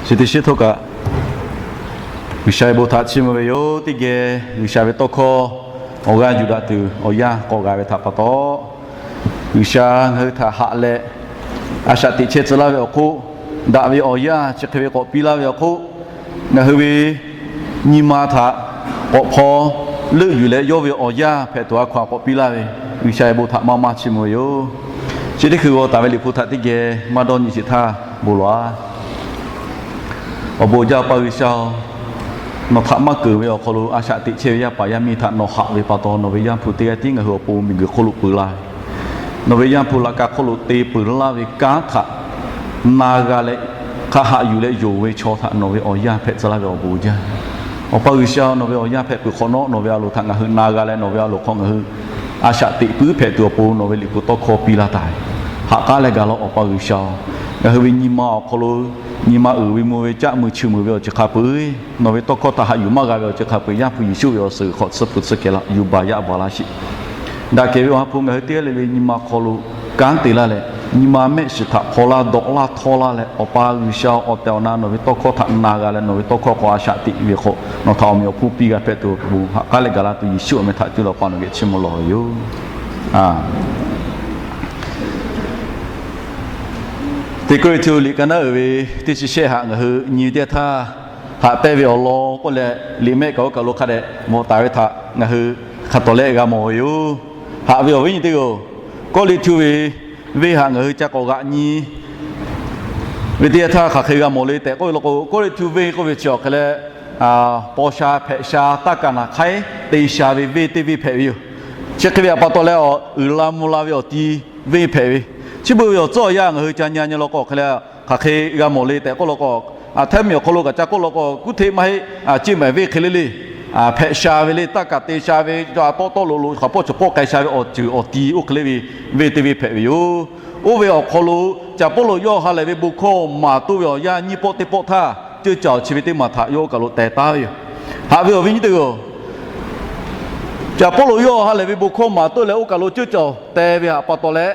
Chi teˇ shiˉ htawˇ kaꞈ, G'uiˬsha ve bon htaꞈ chiˇ mvuh ve yoˬ. Teˇ geh G'uiˬsha ve tawˇ hkawˇ awˬ g'aˇ yuˬ daꞈ tuˬ awˬ yanˇ k'awꞈ g'a ve htaꞈ pa taw, G'uiˬsha ngaˬ hui htaꞈ haꞈ leh, a shaꞈ teꞈ chehˇ tcuh laˇ ve awˬ hk'oˆ, daꞈ ve awˬ yanˇ chi hk'e ve k'awꞈ piˇ laˇ ve awˬ hk'oˆ, ngaˬ hui ve nyi ma htaꞈ k'awꞈ hpaw leuˆ yuˬ leh, yawˇ ve awˬ yanˇ hpehꞈ tuˬ a hkaw-anˬ k'awꞈ piˇ laˇ ve G'uiˬsha ve bon htaꞈ maˇ maˇ chiˇ mvuh ve yoˬ. Chi teˇ hkui g'aw taˍ ve Liꞈ hpu htaꞈ teˇ geh maˇ dawˇ nyi sheˍ htaˇ bon lawˬ-a. Awˬ bon jaˇ Awˬ pa G'uiˬsha-oˬ, nawˬ htaꞈ maˇ keunˍ ve awˬ hk'aw lo a shaꞈ teꞈ chehˇ ve yaˇ paˍ yaˇ miˇ htaꞈ nawˬ haꞈ ve pa taw, nawˬ ve Yaˇ hpu teˇ g'aˇ tiˉ ngaˬ hui awˬ pon miˬguiˬ hk'oˆ lo peu laˇ ve, nawˬ ve Yaˇ hpu laꞈ ka hk'oˆ lo te peuˬ laˇ ve kanˉ htaꞈ na g'a leh, hk'a haꞈ yuˬ leh yonˍ ve chaw htaꞈ nawˬ ve awˬ yanˇ hpehꞈ tcuh laˇ ve awˬ bon jaˇ. Awˬ pa G'uiˬsha, nawˬ ve awˬ yanˇ hpehꞈ peuˬ hk'awꞈ nawˉ, nawˬ ve a loˍ htaꞈ ngaˬ hui na g'a leh, nawˬ ve a loˍ hk'aw ngaˬ hui a shaꞈ teꞈ puiˉ hpehꞈ tuˬ awˬ pon nawˬ ve Liꞈ hpu tawˇ hkawˇ piˇ laˇ taˍ ve, haꞈ k'aˉ leh gaˬ laˇ-oˬ. Awˬ pa G'uiˬsha-oˬ, ngaˬ hui ve nyi ma awˬ hk'aw lo nyi ma uiˍ ve mvuh ve caˆ mui cheuˬ meuˬ ve awˬ ceuˬ hk'a peu-eˬ, nawˬ ve tawˇ hkawˇ htaꞈ haꞈ yuˬ maˇ g'a ve awˬ ceuˬ hk'a peu-eˬ, Yaˇ hpu Yeˍsuˆ ve awˬ suhˍ hk'awꞈ tsuhˇ hpu tsuhˇ kehˬ la yuˬ baˬ yaˇ baˬ laˇ sheˍ. Daꞈ kehˬ ve Awˬ ha hpu ngaˬ hui teˇ g'aˇ le le nyi ma hk'aw lo kanˉ te laˇ leh, nyi ma mehˆ shiˍ htaꞈ hpaw laˇ dawꞈ laˇ htawˇ laˇ leh, Awˬ pa G'uiˬsha, awˬ tehˬ awˬ na nawˬ ve tawˇ hkawˇ htaꞈ na g'a leh, nawˬ ve tawˇ hkawˇ hk'aw a shaꞈ teꞈ ve hk'aw nawˬ htaꞈ awˬ meꞈ awˬ hponˇ piˇ g'a hpehꞈ tuˬ awˬ bon haꞈ k'aˉ leh gaˬ la tuˬ Yeˍsuˆ awˬ meh htaꞈ cuˇ leh Awˬ pa nawˬ geh chiˇ mvuh lawˬ ve yoˬ. Teˇ Kawˇrenˍhtuˆ liꞈ ka naˉ uiˍ ve teˇ chi shehˆ haꞈ ngaˬ hui nyi ve teˇ yanˇ htaˇ, haꞈ pehnˇ ve awˬ lawn k'oˆ leh, liꞈ mehˆ kaꞈ oˇ kaˬ lo hk'a dehꞈ mvuh taˍ ve htaꞈ ngaˬ hui hk'a tawˍ leh g'a mawˬ ve yoˬ. Haꞈ ve awˬ viˉ nyi teˇ g'aˇ-oˬ, Kawˇrenˍhtuˆ ve venˇ haꞈ ngaˬ hui ca k'awꞈ g'aꞈ nyi ve teˇ yanˇ htaˇ hk'aˬ hk'e g'a mawˬ le tehꞈ k'oˆ ve law k'o, Kawˇrenˍhtuˆ venˇ k'oˆ ve chi awˬ hk'e leh, paw sha hpehꞈ sha taˇ kaˍ naˍ hk'aiˉ te sha ve venˇ teˇ venˇ hpehꞈ ve yoˬ. Chi hk'e ve htaꞈ pa taw leh, uiˍ la mvuh la ve awˬ ti venˇ hpehꞈ ve, chi beuꞈ ve awˬ tcuhˉ awˬ yanˇ ngaˬ hui ca nyi nyi law k'o hk'e leh, hk'aˬ hk'e g'a mawˬ le tehꞈ k'oˆ law k'o, hteˇ miˬ awˬ hk'aw lo kaꞈ ca k'oˆ law k'o, kuˉ hteˆ maˇ heˆ, ceˇ maˍ venˇ hk'e le le hpehꞈ sha ve le, taˇ kaˍ te sha ve, tawˆ tawˆ lo lo hk'aˬ pawˆ chaw pawˆ k'ai sha ve awˬ ceuˬ awˬ ti oˇ hk'e le ve venˇ teˇ venˇ hpehꞈ ve yoˬ. Oˇ ve awˬ hk'aw lo Caˍ Pawˇluꞈ yawˇ ha lehˬ ve bon hkawˇ maˍ toˆ ve awˬ yanˇ nyiˇ pawˆ teˇ pawˆ htaˇ, ceuˇ caˬ awˬ chi ve teˇ maˬ htaꞈ yawˇ oˇ kaˬ lo teh taˉ ve yoˬ. Haꞈ ve awˬ viˉ nyi teˇ g'aˇ-oˬ, Caˍ Pawˇluꞈ yawˇ ha lehˬ ve bon hkawˇ maˍ toˆ leh oˇ kaˬ lo ceuˇ caˬ teh ve htaꞈ pa taw leh,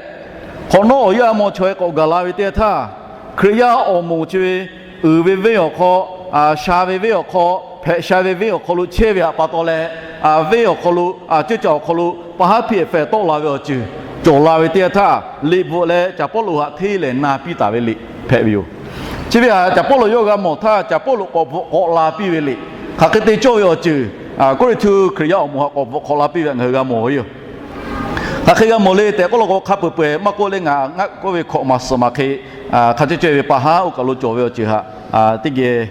hk'awꞈ nawˉ awˬ yanˇ maw chaw e k'awꞈ gaˬ la ve teˇ yanˇ htaˇ, Hkriꞈ yaˇ awˬ moˍ chi ve uiˍ ve venˇ awˬ hk'aw, sha ve venˇ awˬ hk'aw, hpehꞈ sha ve venˇ awˬ hk'aw lo chehˇ ve htaꞈ pa taw leh, venˇ awˬ hk'aw lo, ceuˇ caˬ awˬ hk'aw lo pa haˉ hpiˇ-ehˍ fehˍ tawˆ la ve awˬ ceuˬ cawˬ la ve teˇ yanˇ htaˇ, liꞈ bvuhꞈ leh Caˍ Pawˇluꞈ htaꞈ hteˇ lehˍ na piˇ taˍ ve liꞈ hpehꞈ ve yoˬ. Chi ve htaꞈ Caˍ Pawˇluꞈ yawˇ g'a mawˬ htaˇ, Caˍ Pawˇluꞈ k'awꞈ bvuhꞈ k'awꞈ la piˇ ve liꞈ, hk'aˬ hk'e te cawˇ ve awˬ ceuˬ Kawˇrenˍhtuˆ Hkriꞈ yaˇ awˬ moˍ htaꞈ k'awꞈ bvuhꞈ k'awꞈ la piˇ ve htaꞈ ngaˬ hui g'a mawˬ ve yoˬ. Hk'aˬ hk'e g'a mawˬ le tehꞈ k'oˆ law k'o, hk'a peu-eˬ peuˬ-eˬ maˇ k'oˆ le, ngaˬ ngaˆ k'oˆ ve hkawꞈ maˍ suhˍ maˍ hk'e, hk'a ceh ceh ve pa haˉ oˇ kaˬ lo cawˬ ve awˬ ceuˬ htaꞈ teˇ geh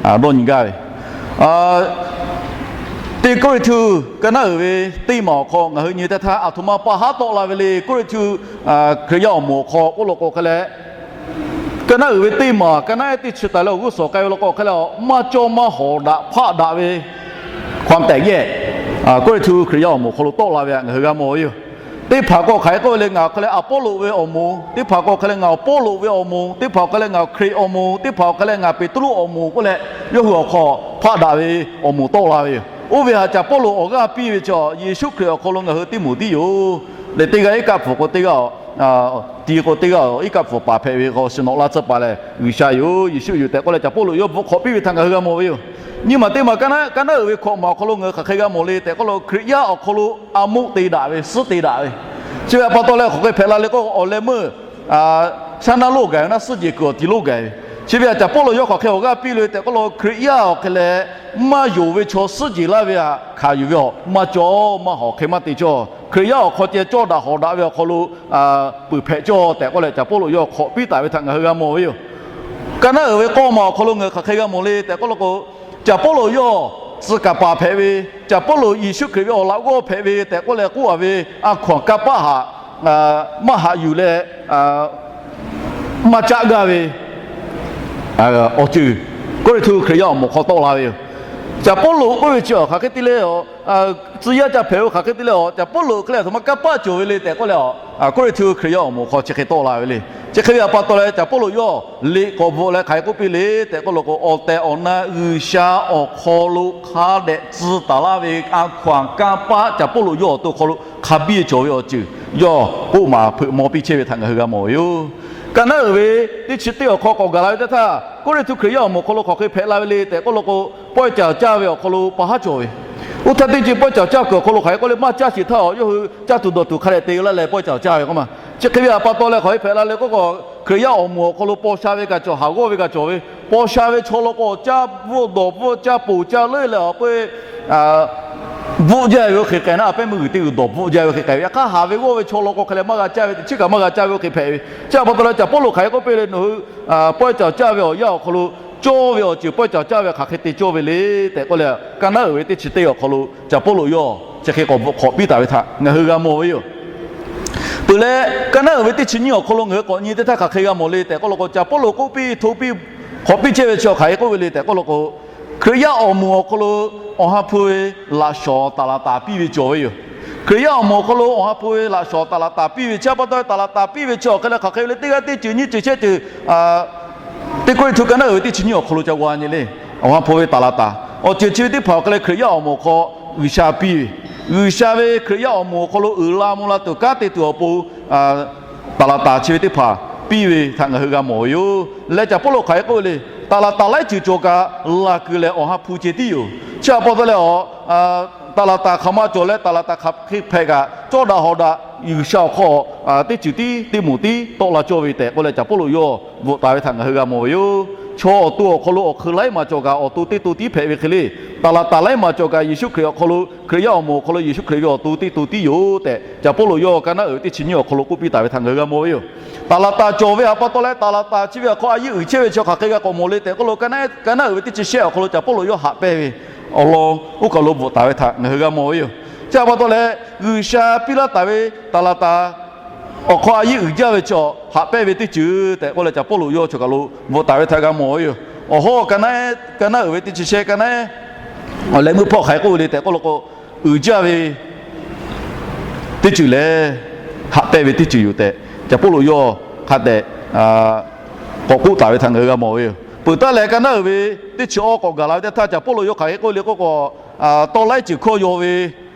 dawˇ nyi gaˇ ve, Teˇ Kawˇrenˍhtuˆ ka naˉ uiˍ ve teˇ maˬ awˬ hk'aw ngaˬ hui nyi teˇ htaˇ, aˬ htoꞈ ma pa haˉ tawˆ la ve le. Kawˇrenˍhtuˆ Hkriꞈ yaˇ awˬ moˍ awˬ hk'aw k'oˆ law k'o hk'e leh, ka naˉ uiˍ ve teˇ maˬ ka naˉ ehˉ teˇ chi taˍ leh awˬ g'uˇ suhˍ k'ai ve law k'o hk'e leh, maˇ cawˇ maˇ hawˍ daꞈ hpaˆ daꞈ ve ความแตกแยก Kawˇrenˍhtuˆ Hkriꞈ yaˇ awˬ moˍ awˬ hk'aw lo tawˆ la ve htaꞈ ngaˬ hui g'a mawˬ ve yoˬ. Teˇ hpaˍ k'o hk'aˬ hk'e k'oˆ ve le, ngaˬ awˬ hk'e leh Aˍpawˇloꞈ ve awˬ moˍ, teˇ hpaˍ k'o hk'e leh ngaˬ Pawˇluꞈ ve awˬ moˍ, teˇ hpaˍ k'o hk'e leh ngaˬ Hkriꞈ awˬ moˍ, teˇ hpaˍ k'o hk'e leh ngaˬ Peˍtruˆ awˬ moˍ k'oˆ leh, yawˇ hui awˬ hk'aw hpaˆ daꞈ ve awˬ moˍ tawˆ la ve yoˬ. Oˇ ve htaꞈ Caˍ Pawˇluꞈ awˬ g'aˇ piˇ ve chi, Yeˍsuˆ Hkriꞈ awˬ hk'aw lo ngaˬ hui teˇ moˍ tiˉ yoˬ. Leh teˇ g'aˇ iˉ kaˆ pfuhˍ k'o teˇ g'aˇ, ti k'o teˇ g'aˇ iˉ kaˆ pfuhˍ paˍ hpehꞈ ve k'o, shu nawꞈ la tcuh paˍ lehˬ G'uiˬsha yoˬ, Yeˍsuˆ yoˬ tehꞈ k'oˆ leh Caˍ Pawˇluꞈ yawˇ bvuhꞈ hk'awꞈ piˇ ve htaꞈ ngaˬ hui g'a mawˬ ve yoˬ. Nyiˇ maˬ teˇ maˬ ka naˉ uiˍ ve hkawꞈ maˬ awˬ hk'aw lo ngaˬ hui hk'aˬ hk'e g'a mawˬ le tehꞈ k'oˆ law k'o, Hkriꞈ yaˇ awˬ hk'aw lo a muˆ te daꞈ ve, suhˉ te daꞈ ve. Chi ve htaꞈ pa taw leh hk'aˬ hk'e hpehꞈ la le k'o, awˬ leh meuˇ shaˉ naˉ loˇ gaˬ ve naˉ suhˉ jeˬ kuiˬ awˬ ti loˇ gaˬ ve. Chi ve htaꞈ Caˍ Pawˇluꞈ yawˇ hk'aˬ hk'e awˬ g'aˇ piˇ le tehꞈ k'oˆ law k'o, Hkriꞈ yaˇ awˬ hk'e leh maˇ yonˍ ve chaw suhˉ jeˬ laˇ ve htaꞈ hkanˍ yuˬ ve awˬ maˇ cawˬ maˇ hawˍ hk'e maˇ te cawˇ. Hkriꞈ yaˇ awˬ hk'aw ceh cawˇ daꞈ hawˍ daꞈ ve awˬ hk'aw lo puiˬ hpehꞈ cawˇ tehꞈ k'oˆ leh Caˍ Pawˇluꞈ yawˇ hk'awꞈ piˇ taˍ ve htaꞈ ngaˬ hui g'a mawˬ ve yoˬ. Ka naˉ uiˍ ve k'awˇ maˬ awˬ hk'aw lo ngaˬ hui hk'aˬ hk'e g'a mawˬ le tehꞈ k'oˆ law k'o, Caˍ Pawˇluꞈ yawˇ tcuh kaˍ paˍ hpehꞈ ve, Caˍ Pawˇluꞈ Yeˍsuˆ Hkriꞈ ve awˬ laꞈ g'awˇ hpehꞈ ve tehꞈ k'oˆ leh k'oˆ a ve a hkaw-anˬ kanˇ paˆ htaꞈ maˇ haꞈ yuˬ leh maˇ caˆ gaˇ ve awˬ ceuˬ Kawˇrenˍhtuˆ Hkriꞈ yaˇ awˬ moˍ hk'aw tawˆ la ve yoˬ. Caˍ Pawˇluꞈ k'oˆ ve chi awˬ hk'aˬ hk'e te le, tcuh yaˇ ca hpehꞈ ve hk'aˬ hk'e te le, Caˍ Pawˇluꞈ hk'e leh aˬ htoꞈ ma kanˇ paˆ cawˬ ve le tehꞈ k'oˆ leh, Kawˇrenˍhtuˆ Hkriꞈ yaˇ awˬ moˍ hk'aw chi hk'e tawˆ la ve le. Chi hk'e ve htaꞈ pa taw leh Caˍ Pawˇluꞈ yawˇ liꞈ k'awꞈ bvuhꞈ leh hk'aˬ hk'e k'oˆ piˇ le tehꞈ k'oˆ law k'o, awˬ tehˬ awˬ na G'uiˬsha awˬ hk'aw lo hk'a dehꞈ tcuh taˍ laˇ ve a hkaw-anˬ kanˇ paˆ Caˍ Pawˇluꞈ yawˇ awˬ to hk'aw lo hk'a biˇ cawˬ ve awˬ ceuˬ yawˇ k'oˆ maˍ hpeuꞈ maw piˇ chehˇ ve htaꞈ ngaˬ hui g'a mawˬ ve yoˬ. Ka naˉ uiˍ ve teˇ chi teˇ awˬ hk'aw k'awꞈ gaˬ la ve teˇ htaˇ, Kawˇrenˍhtuˆ Hkriꞈ yaˇ awˬ moˍ awˬ hk'aw lo hk'aˬ hk'e hpehꞈ la ve le tehꞈ k'oˆ law k'o, pawehˇ caˍ caˇ ve awˬ hk'aw lo pa haˉ cawˬ ve. Oˇ htaˇ teˇ ceuˬ pawehˇ caˍ caˇ kuiˬ awˬ hk'aw lo hk'aˬ hk'e k'oˆ le, maˇ caˇ sheˍ htaˇ awˬ yawˇ hui caˇ tuˬ dawˬ tuˬ hk'a dehꞈ te laˇ leh pawehˇ caˍ caˇ ve k'oˆ ma. Chi hk'e ve pa taw leh hk'aˬ hk'e hpehꞈ la le k'oˆ k'o, Hkriꞈ yaˇ awˬ moˍ awˬ hk'aw lo paw sha ve kaꞈ cawˬ, haˍ g'awˇ ve kaꞈ cawˬ ve, paw sha ve chaw law k'o caˇ bvuhˆ dawˬ bvuhˆ caˇ ponˬ caˇ leuˉ leh awˬ peuˇ bvuhˆ jaˇ ve oˇ hk'e k'ai naˉ, a pehˉ meuˇ g'uiˬ teˇ g'uiˬ dawˬ bvuhˆ jaˇ ve oˇ hk'e k'ai ve. Yaꞈ hk'aˇ haˍ ve g'awˇ ve chaw law k'o hk'e leh maˇ g'a caˇ ve, teꞈ chiˉ kaꞈ maˇ g'a caˇ ve oˇ hk'e hpehꞈ ve. Chi htaꞈ pa taw leh Caˍ Pawˇluꞈ hk'aˬ hk'e k'oˆ piˇ le, nawˬ hui pawehˇ caˍ caˇ ve awˬ yanˇ awˬ hk'aw lo cawˇ ve awˬ ceuˬ pawehˇ caˍ caˇ ve hk'aˬ hk'e te cawˇ ve le tehꞈ k'oˆ leh, ka naˉ uiˍ ve teˇ chi teˇ awˬ hk'aw lo Caˍ Pawˇluꞈ yawˇ chi hk'e k'awꞈ bvuhꞈ hk'awꞈ piˇ taˍ ve htaꞈ ngaˬ hui g'a mawˬ ve yoˬ. Peuˬ leh, ka naˉ uiˍ ve teˇ chi nyiˇ awˬ hk'aw lo ngaˬ hui k'awꞈ nyi teˇ htaˇ hk'aˬ hk'e g'a mawˬ le tehꞈ k'oˆ law k'o, Caˍ Pawˇluꞈ k'oˆ piˇ hto piˇ hk'awꞈ piˇ chehˇ ve chi hk'aˬ hk'e k'oˆ ve le tehꞈ k'oˆ law k'o, Hkriꞈ yaˇ awˬ moˍ awˬ hk'aw lo awˬ ha hpu ve laꞈ shawˍ taˍ laˍ taˍ piˇ ve cawˬ ve yoˬ. Hkriꞈ yaˇ awˬ moˍ awˬ hk'aw lo awˬ ha hpu ve laꞈ shawˍ taˍ laˍ taˍ piˇ ve chi pa taw, taˍ laˍ taˍ piˇ ve chi awˬ hk'e leh hk'aˬ hk'e ve le, teˇ g'aˇ teˇ ceuˬ nyiˇ ceuˬ shehˆ ceuˬ, teˇ Kawˇrenˍhtuˆ ka naˉ uiˍ ve teˇ chi nyiˇ awˬ hk'aw lo ca g'a nyi le. Awˬ ha hpu ve taˍ laˍ taˍ awˬ ceuˬ chi ve teˇ hpaˍ awˬ hk'e leh Hkriꞈ yaˇ awˬ moˍ awˬ hk'aw G'uiˬsha piˇ ve, G'uiˬsha ve Hkriꞈ yaˇ awˬ moˍ awˬ hk'aw lo uiˍ la mvuh la tuˬ kanˉ te tuˬ awˬ pon taˍ laˍ taˍ chi ve teˇ hpaˍ piˇ ve htaꞈ ngaˬ hui g'a mawˬ ve yoˬ. Leh Caˍ Pawˇluꞈ hk'aˬ hk'e k'oˆ ve le, taˍ laˍ taˍ laiˉ ceuˬ cawˬ kaꞈ laˬ kuiˬ lehˬ awˬ ha hpu ceh tiˉ yoˬ. Chi htaꞈ pa taw leh, taˍ laˍ taˍ hk'aˬ ma cawˬ leh taˍ laˍ taˍ hk'aˬ hk'e hpehꞈ kaꞈ, cawˇ daꞈ hawˍ daꞈ G'uiˬsha awˬ hk'aw teˇ ceuˬ tiˉ teˇ moˍ tiˉ tawˆ la cawˇ ve tehꞈ k'oˆ leh, Caˍ Pawˇluꞈ yawˇ bvuhꞈ taˍ ve htaꞈ ngaˬ hui g'a mawˬ ve yoˬ. Chaw awˬ to awˬ hk'aw lo awˬ hk'eun laiˉ maˬ cawˬ kaꞈ awˬ to teˇ to tiˉ hpehꞈ ve hk'e le, taˍ laˍ taˍ laiˉ maˬ cawˬ kaꞈ Yeˍsuˆ Hkriꞈ awˬ hk'aw lo, Hkriꞈ yaˇ awˬ moˍ awˬ hk'aw lo Yeˍsuˆ Hkriꞈ ve awˬ to teˇ to tiˉ yoˬ tehꞈ, Caˍ Pawˇluꞈ yawˇ ka naˉ uiˍ ve teˇ chi nyiˇ awˬ hk'aw lo k'oˆ piˇ taˍ ve htaꞈ ngaˬ hui g'a mawˬ ve yoˬ. Taˍ laˍ taˍ cawˬ ve htaꞈ pa taw leh, taˍ laˍ taˍ chi ve awˬ hk'aw a yeˇ uiˍ chehˇ ve chi hk'aˬ hk'e g'a k'awꞈ mawˬ le tehꞈ k'oˆ lo, ka naˉ uiˍ ve teˇ chi shehˆ awˬ hk'aw lo Caˍ Pawˇluꞈ yawˇ haꞈ pehnˇ ve awˬ lawn oˇ kaˬ lo bvuhꞈ taˍ ve htaꞈ ngaˬ hui g'a mawˬ ve yoˬ. Chi htaꞈ pa taw leh, G'uiˬsha piˇ laˇ taˍ ve taˍ laˍ taˍ awˬ hk'aw a yeˇ uiˍ jaˇ ve chi haꞈ pehnˇ ve teˇ ceuˬ tehꞈ k'oˆ leh, Caˍ Pawˇluꞈ yawˇ choˬ kaˬ lo bvuhꞈ taˍ ve htaꞈ g'a mawˬ ve yoˬ. Awˬ hawˉ ka naˉ uiˍ ve teˇ chi shehˆ ka naˉ, awˬ leh meuˇ hpawˇ hk'aˬ hk'e k'oˆ ve le tehꞈ k'oˆ lo k'o, uiˍ jaˇ ve teˇ ceuˬ lehˬ, haꞈ pehnˇ ve teˇ ceuˬ yoˬ tehꞈ, Caˍ Pawˇluꞈ yawˇ hk'a dehꞈ k'awꞈ k'oˆ taˍ ve htaꞈ ngaˬ hui g'a mawˬ ve yoˬ. Peuˬ taˍ leh, ka naˉ uiˍ ve teˇ chi awˇ k'awꞈ gaˬ la ve teˇ htaˇ, Caˍ Pawˇluꞈ yawˇ hk'aˬ hk'e k'oˆ le k'oˆ k'o, tawˇ laiˉ ceuˬ hkawˇ yaw ve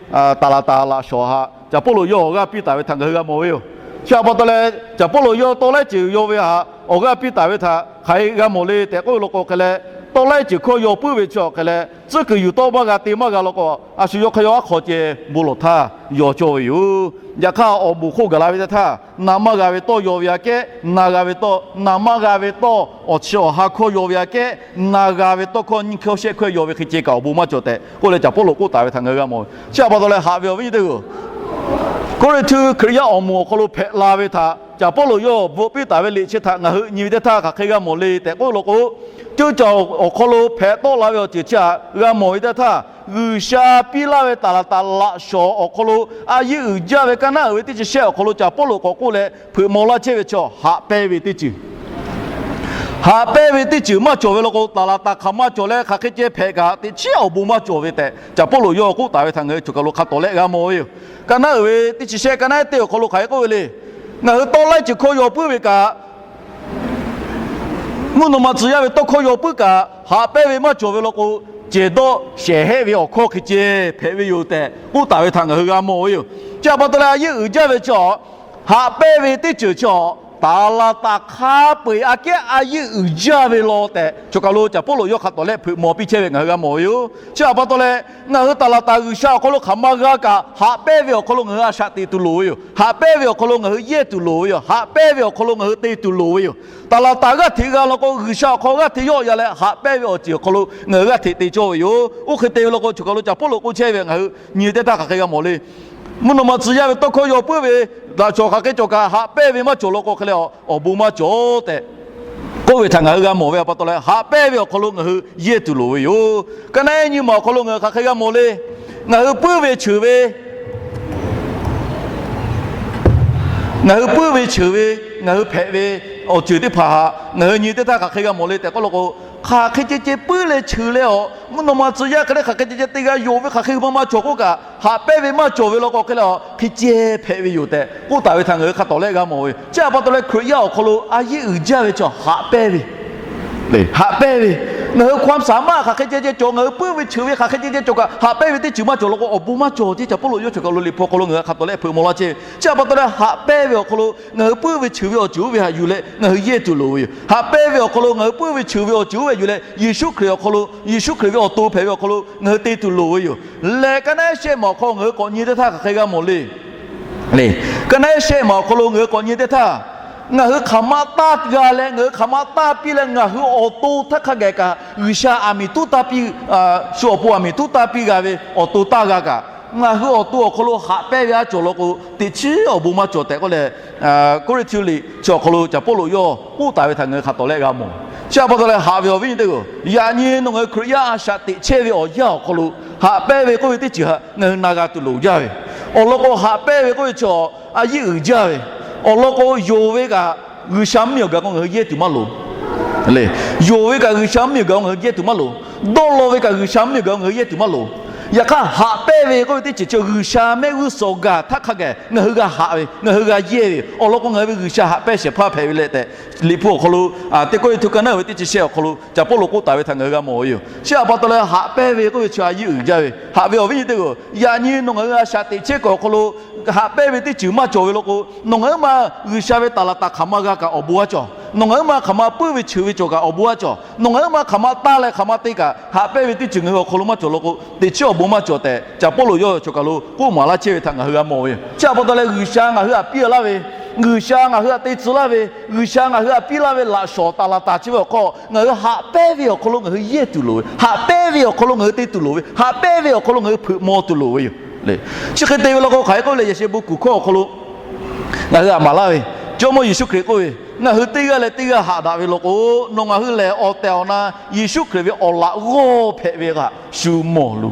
taˍ laˍ taˍ laꞈ shawˍ htaꞈ Caˍ Pawˇluꞈ yawˇ awˬ g'aˇ piˇ taˍ ve htaꞈ ngaˬ hui g'a mawˬ ve yoˬ. Chi htaꞈ pa taw leh, Caˍ Pawˇluꞈ yawˇ tawˇ laiˉ ceuˬ yaw ve htaꞈ awˬ g'aˇ piˇ taˍ ve htaꞈ hk'aˬ hk'e g'a mawˬ le tehꞈ k'oˆ ve law k'o hk'e leh, tawˇ laiˉ ceuˬ hkawˇ yaw puiˉ ve chi awˬ hk'e leh, tcuhˉ kuiˬ yuˬ tawˆ maˇ g'a te maˇ g'a law k'o, a shu yawˇ hk'aˇ yawˇ aˉ hk'aw ceh bon lawˬ htaˇ yaw cawˇ ve yoˬ. Yaꞈ hk'aˇ, awˬ moˍ hk'oˆ gaˬ la ve teˇ htaˇ, na maˇ g'a ve tawˇ yaw ve aꞈ kehˉ, na g'a ve tawˇ, na maˇ g'a ve tawˇ awˬ chi awˬ ha hkawˇ yaw ve aꞈ kehˉ, na g'a ve tawˇ hkawˇ nyiˇ hkawˇ shehˆ hkawˇ yaw ve hk'e ceh kaꞈ awˬ bon maˇ cawˬ tehꞈ k'oˆ leh, Caˍ Pawˇluꞈ k'oˆ taˍ ve htaꞈ ngaˬ hui g'a mawˬ ve. Chi htaꞈ pa taw leh, haꞈ ve awˬ viˉ nyi teˇ hpaˍ-oˬ, Kawˇrenˍhtuˆ Hkriꞈ yaˇ awˬ moˍ awˬ hk'aw lo hpehꞈ la ve htaꞈ Caˍ Pawˇluꞈ yawˇ bvuhꞈ piˇ taˍ ve liꞈ chi htaꞈ ngaˬ hui nyi ve teˇ htaˇ hk'aˬ hk'e g'a mawˬ le tehꞈ k'oˆ law k'o, ceuˇ caˬ awˬ hk'aw lo hpehꞈ tawˆ la ve awˬ ceuˬ chi htaꞈ g'a mawˬ ve teˇ htaˇ, G'uiˬsha piˇ laˇ ve taˍ laˍ taˍ laꞈ shawˍ awˬ hk'aw lo a yeˇ uiˍ jaˇ ve ka naˉ uiˍ ve teˇ chi shehˆ awˬ hk'aw lo Caˍ Pawˇluꞈ k'awꞈ k'oˆ leh hpeuꞈ maw laˇ chehˇ ve chi haꞈ pehnˇ ve teˇ ceuˬ haꞈ pehnˇ ve teˇ ceuˬ maˇ cawˬ ve law k'o, taˍ laˍ taˍ hk'aˬ ma cawˬ leh hk'aˬ hk'e ceh hpehꞈ kaꞈ, teꞈ chiˉ awˬ bon maˇ cawˬ ve tehꞈ Caˍ Pawˇluꞈ yawˇ k'oˆ taˍ ve htaꞈ ngaˬ hui choˬ kaˬ lo hk'a tawˍ leh g'a mawˬ ve yoˬ. Ka naˉ uiˍ ve teˇ chi shehˆ ka naˉ ehˉ teˇ awˬ hk'aw lo hk'aˬ hk'e k'oˆ ve le. Ngaˬ hui tawˇ laiˉ ceuˬ hkawˇ yaw puiˉ ve kaꞈ, mvuhˇ naw ma tcuh yaˇ ve tawˇ hkawˇ yaw puiˉ kaꞈ, haꞈ pehnˇ ve maˇ cawˬ ve law k'o, cehˬ dawˇ shehˍ hehˆ ve awˬ hkawˇ hk'e ceh hpehꞈ ve yoˬ tehꞈ k'oˆ taˍ ve htaꞈ ngaˬ hui g'a mawˬ ve yoˬ. Chi htaꞈ pa taw leh, a yeˇ uiˍ jaˇ ve chi haꞈ pehnˇ ve teˇ ceuˬ chi taˍ laˍ taˍ hk'a peu-eˬ aꞈ kehˉ a yeˇ uiˍ jaˇ ve law tehꞈ, choˬ kaˬ lo Caˍ Pawˇluꞈ yawˇ hk'a tawˍ leh hpeuꞈ maw piˇ chehˇ ve ngaˬ hui g'a mawˬ ve yoˬ. Chi htaꞈ pa taw leh, ngaˬ hui taˍ laˍ taˍ G'uiˬsha awˬ hk'aw lo hk'aˬ ma g'a kaꞈ, haꞈ pehnˇ ve awˬ hk'aw lo ngaˬ hui a shaꞈ teꞈ tuˬ loˍ ve yoˬ. Haꞈ pehnˇ ve awˬ hk'aw lo ngaˬ hui yehˇ tuˬ loˍ ve yoˬ. Haꞈ pehnˇ ve awˬ hk'aw lo ngaˬ hui te tuˬ loˍ ve yoˬ. Taˍ laˍ taˍ g'aˇ hteꞈ g'a law k'o, G'uiˬsha awˬ hk'aw g'aˇ hteꞈ yawˆ ya leh haꞈ pehnˇ ve awˬ ceuˬ awˬ hk'aw lo ngaˬ hui g'aˇ hteꞈ te cawˇ ve yoˬ. Oˇ hk'e te ve law k'o, choˬ kaˬ lo Caˍ Pawˇluꞈ k'oˆ chehˇ ve ngaˬ hui nyi teˇ htaˇ hk'aˬ hk'e g'a mawˬ le. Mvuhˇ naw ma tcuh yaˇ ve tawˇ hkawˇ yaw puiˉ ve, laꞈ shawˍ hk'aˬ hk'e cawˬ kaꞈ haꞈ pehnˇ ve maˇ cawˬ law k'o hk'e leh, awˬ bon maˇ cawˬ tehꞈ k'oˆ ve htaꞈ ngaˬ hui g'a mawˬ ve pa taw leh, haꞈ pehnˇ ve awˬ hk'aw lo ngaˬ hui yehˇ tuˬ loˍ ve yoˬ. Ka naˉ ehˉ nyi ma awˬ hk'aw lo ngaˬ hui hk'aˬ hk'e g'a mawˬ le. Ngaˬ hui puiˉ ve cheuˬ ve, ngaˬ hui puiˉ ve cheuˬ ve, ngaˬ hui hpehꞈ ve awˬ ceuˬ teˇ hpaˍ htaꞈ ngaˬ hui nyi teˇ htaˇ hk'aˬ hk'e g'a mawˬ le tehꞈ k'oˆ law k'o, hk'aˬ hk'e ceh ceh puiˉ leh cheuˬ leh awˬ mvuhˇ naw ma tcuh yaˇ hk'e leh hk'aˬ hk'e ceh ceh te g'a yonˍ ve hk'aˬ hk'e maˇ maˇ cawˬ k'oˆ kaꞈ, haꞈ pehnˇ ve maˇ cawˬ ve law k'o hk'e leh, hk'e ceh hpehꞈ ve yoˬ tehꞈ k'oˆ taˍ ve htaꞈ ngaˬ hui hk'a tawˍ leh g'a mawˬ ve. Chi htaꞈ pa taw leh, Hkriꞈ yaˇ awˬ hk'aw lo a yeˇ uiˍ jaˇ ve chi haꞈ pehnˇ ve, haꞈ pehnˇ ve, Ngaˬ hui ความสามารถ hk'aˬ hk'e ceh ceh cawˬ, ngaˬ hui puiˉ ve cheuˬ ve hk'aˬ hk'e ceh ceh cawˬ kaꞈ, haꞈ pehnˇ ve teˇ ceuˬ maˇ cawˬ law k'o, awˬ bon maˇ cawˬ ce. Caꞈ Pawˇluꞈ yawˇ chaw kaꞈ lo Liꞈ hpu awˬ hk'aw lo ngaˬ hui hk'a tawˍ leh hpeuꞈ maw laˇ chehˇ ve. Chi htaꞈ pa taw leh haꞈ pehnˇ ve awˬ hk'aw lo ngaˬ hui puiˉ ve cheuˬ ve awˬ ceuˬ oˇ ve htaꞈ yuˬ leh ngaˬ hui yehˇ tuˬ loˍ ve yoˬ. Haꞈ pehnˇ ve awˬ hk'aw lo ngaˬ hui puiˉ ve cheuˬ ve awˬ ceuˬ oˇ ve yuˬ leh Yeˍsuˆ Hkriꞈ awˬ hk'aw lo, Yeˍsuˆ Hkriꞈ ve awˬ to hpehꞈ ve awˬ hk'aw lo ngaˬ hui te tuˬ loˍ ve yoˬ. Lehˬ, ka naˉ ehˉ shehˆ maˬ awˬ hk'aw ngaˬ hui k'awꞈ nyi teˇ htaˇ hk'aˬ hk'e g'a mawˬ le. Le, ka naˉ ehˉ shehˆ maˬ awˬ hk'aw lo ngaˬ hui k'awꞈ nyi teˇ htaˇ, ngaˬ hui hk'aˬ ma taˇ g'a leh, ngaˬ hui hk'aˬ ma taˇ piˇ leh, ngaˬ hui awˬ to htaˇ hk'a geh kaꞈ G'uiˬsha aˬ miˍ tuˉ taˇ piˇ, shu awˬ pon aˬ miˍ tuˉ taˇ piˇ g'a ve awˬ to taˇ g'a kaꞈ, ngaˬ hui awˬ to awˬ hk'aw lo haꞈ pehnˇ ve aˉ cawˬ law k'o, teꞈ chiˉ awˬ bon maˇ cawˬ tehꞈ k'oˆ leh, Kawˇrenˍhtuˆ liꞈ chi awˬ hk'aw lo Caꞈ Pawˇluꞈ yawˇ k'oˆ taˍ ve htaꞈ ngaˬ hui hk'a tawˍ leh g'a mawˬ. Chi htaꞈ pa taw leh haꞈ ve awˬ viˉ nyi teˇ g'aˇ, yaꞈ nyi nawˬ ngaˬ hui Hkriꞈ yaˇ a shaꞈ teꞈ chehˇ ve awˬ yanˇ awˬ hk'aw lo haꞈ pehnˇ ve k'oˆ ve teˇ ceuˬ htaꞈ ngaˬ hui na g'a tuˬ loˍ jaˇ ve. Awˬ lawn k'o, haꞈ pehnˇ ve k'oˆ ve chi a yiˉ uiˍ jaˇ ve. Awˬ lawn k'o, yonˍ ve kaꞈ G'uiˬsha mvuhˇmiˬ awˬ gaˬ k'o ngaˬ hui yehˇ tuˬ maˇ loˍ. Le, yonˍ ve kaꞈ G'uiˬsha mvuhˇmiˬ awˬ gaˬ k'o ngaˬ hui yehˇ tuˬ maˇ loˍ. Dawˇ law ve kaꞈ G'uiˬsha mvuhˇmiˬ awˬ gaˬ k'o ngaˬ hui yehˇ tuˬ maˇ loˍ. Yaꞈ hk'aˇ, haꞈ pehnˇ ve k'oˆ ve teˇ ceuˬ chi G'uiˬsha mehˆ g'uˇ suhˍ awˬ gaˬ htaˇ hk'a geh ngaˬ hui g'a haꞈ ve, ngaˬ hui g'a yehˇ ve. Awˬ lawn k'o, ngaˬ hui ve G'uiˬsha haꞈ pehnˇ shehˍ hpaˇ hpehꞈ ve leh tehꞈ, Liꞈ hpu awˬ hk'aw lo, teˇ Kawˇrenˍhtuˆ ka naˉ ve teˇ chi shehˆ awˬ hk'aw lo Caꞈ Pawˇluꞈ k'oˆ taˍ ve htaꞈ ngaˬ hui g'a mawˬ ve yoˬ. Chi htaꞈ pa taw leh haꞈ pehnˇ ve k'oˆ ve chi a yiˉ uiˍ jaˇ ve. Haꞈ ve awˬ viˉ nyi teˇ g'aˇ, yaꞈ nyi nawˬ ngaˬ hui a shaꞈ teꞈ chehˇ kuiˬ awˬ hk'aw lo haꞈ pehnˇ ve teˇ ceuˬ maˇ cawˬ ve law k'o, nawˬ ngaˬ hui ma G'uiˬsha ve taˍ laˍ taˍ hk'aˬ ma g'a kaꞈ awˬ bon aˉ cawˬ. Nawˬ ngaˬ hui ma hk'aˬ ma puiˉ ve cheuˬ ve cawˬ kaꞈ awˬ bon aˉ cawˬ. Nawˬ ngaˬ hui ma hk'aˬ ma taˇ leh hk'aˬ ma te kaꞈ, haꞈ pehnˇ ve teˇ ceuˬ ngaˬ hui awˬ hk'aw lo maˇ cawˬ law k'o, teꞈ chiˉ awˬ bon maˇ cawˬ tehꞈ Caꞈ Pawˇluꞈ yawˇ chaw kaˬ lo k'oˆ maˍ laˇ chehˇ ve htaꞈ ngaˬ hui g'a mawˬ ve yoˬ. Chi htaꞈ pa taw leh G'uiˬsha ngaˬ hui htaꞈ piˇ laˇ ve, G'uiˬsha ngaˬ hui htaꞈ te tcuh laˇ ve, G'uiˬsha ngaˬ hui htaꞈ piˇ laˇ ve laꞈ shawˍ taˍ laˍ taˍ chi ve awˬ hk'aw, ngaˬ hui haꞈ pehnˇ ve awˬ hk'aw lo ngaˬ hui yehˇ tuˬ loˍ ve, haꞈ pehnˇ ve awˬ hk'aw lo ngaˬ hui te tuˬ loˍ ve, haꞈ pehnˇ ve awˬ hk'aw lo ngaˬ hui hpeuꞈ maw tuˬ loˍ ve yoˬ. Chi hk'e te ve law k'o, hk'aˬ hk'e k'oˆ leh, yaꞈ sheh bon kuˬ hkawˇ awˬ hk'aw lo ngaˬ hui htaꞈ maˍ laˇ ve, Jawˇmawˇ Yeˍsuˆ Hkriꞈ k'oˆ ve, ngaˬ hui teˇ g'aˇ leh teˇ g'aˇ haꞈ daꞈ ve law k'o, nawˬ ngaˬ hui lehˬ awˬ tehˬ awˬ na Yeˍsuˆ Hkriꞈ ve awˬ laꞈ g'awˇ hpehꞈ ve kaꞈ shu mawˬ